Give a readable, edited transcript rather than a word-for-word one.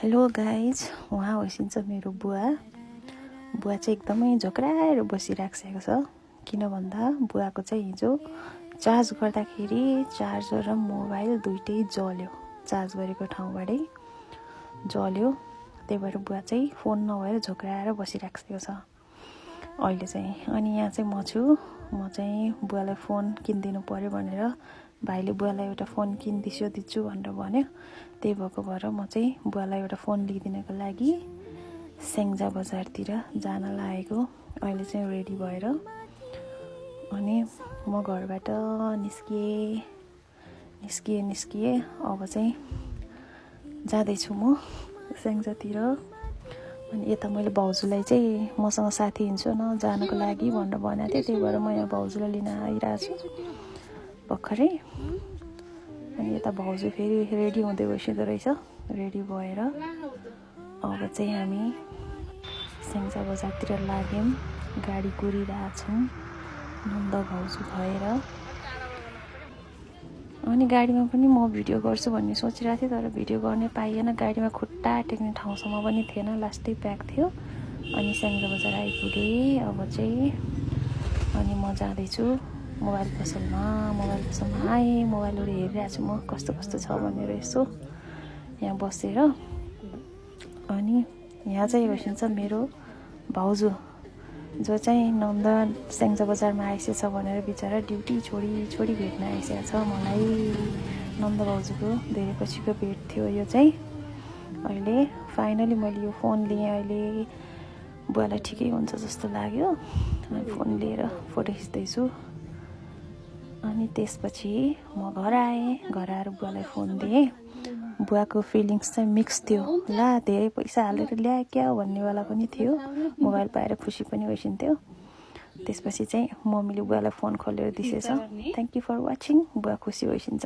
Hello guys, उहाँ होइसिन्छ मेरो बुवा चाहिँ एकदमै झोक्राएर बसिराखेको छ। किन भन्दा बुवाको चाहिँ हिजो चार्ज गर्दाखेरि चार्जर र मोबाइल दुइटै जल्यो। चार्ज गरेको ठाउँबाटै जल्यो, त्यही भएर बुवा चाहिँ फोन नभएर झोक्राएर बसिराखेको छ अहिले चाहिँ। अनि यहाँ चाहिँ म चाहिँ बुवालाई फोन किनिदिनु पर्यो भनेर भाइले बुवालाई एउटा फोन दिन्छु भनेर भन्यो। त्यही भएको भएर म चाहिँ बुवालाई एउटा फोन लिइदिनको लागि स्याङ्जा बजारतिर जान लागेको। अहिले चाहिँ रेडी भएर अनि म घरबाट निस्किएँ। अब चाहिँ जाँदैछु म स्याङ्जातिर। अनि यता मैले भाउजूलाई चाहिँ मसँग साथी हिँड्छु न जानको लागि भनेर भनेको थिएँ, त्यही भएर म यहाँ भाउजूलाई लिन आइरहेको छु भर्खरै। अनि यता भाउजू फेरि रेडी हुँदै बसिँदो रहेछ। रेडी भएर अब चाहिँ हामी स्याङ्जा बजारतिर लाग्यौँ। गाडी कुरिरहेछौँ नन्द भाउजू भएर। अनि गाडीमा पनि म भिडियो गर्छु भन्ने सोचिरहेको थिएँ, तर भिडियो गर्ने पाइएन। गाडीमा खुट्टा टेक्ने ठाउँसम्म पनि थिएन, लास्टै प्याक थियो। अनि स्याङ्जा बजार आइपुगेँ अब चाहिँ। अनि म जाँदैछु मोबाइल पसलमा आएँ। मोबाइलहरू हेरिरहेको छु म कस्तो छ भनेर यसो यहाँ बसेर। अनि यहाँ चाहिँ बसिन्छ मेरो भाउजू, जो चाहिँ नन्द स्याङ्जा बजारमा आइसकेछ भनेर बिचरा ड्युटी छोडी भेट्न आइसकेको छ मलाई। नन्द भाउजूको धेरै पछिको भेट थियो यो चाहिँ। अहिले फाइनली मैले यो फोन लिएँ। अहिले बुवालाई ठिकै हुन्छ जस्तो लाग्यो। अनि फोन लिएर फोटो खिच्दैछु। अनि त्यसपछि म घर आएँ। घर आएर बुवालाई फोन दिएँ। बुवाको फिलिङ्स चाहिँ मिक्स थियो। ला धेरै पैसा हालेर ल्याए क्या भन्नेवाला पनि थियो। मोबाइल पाएर खुसी पनि भइसिन्थ्यो। त्यसपछि चाहिँ मम्मीले बुवालाई फोन खोलेर दिसेछ। Thank you for watching. बुवा खुसी भइसिन्छ।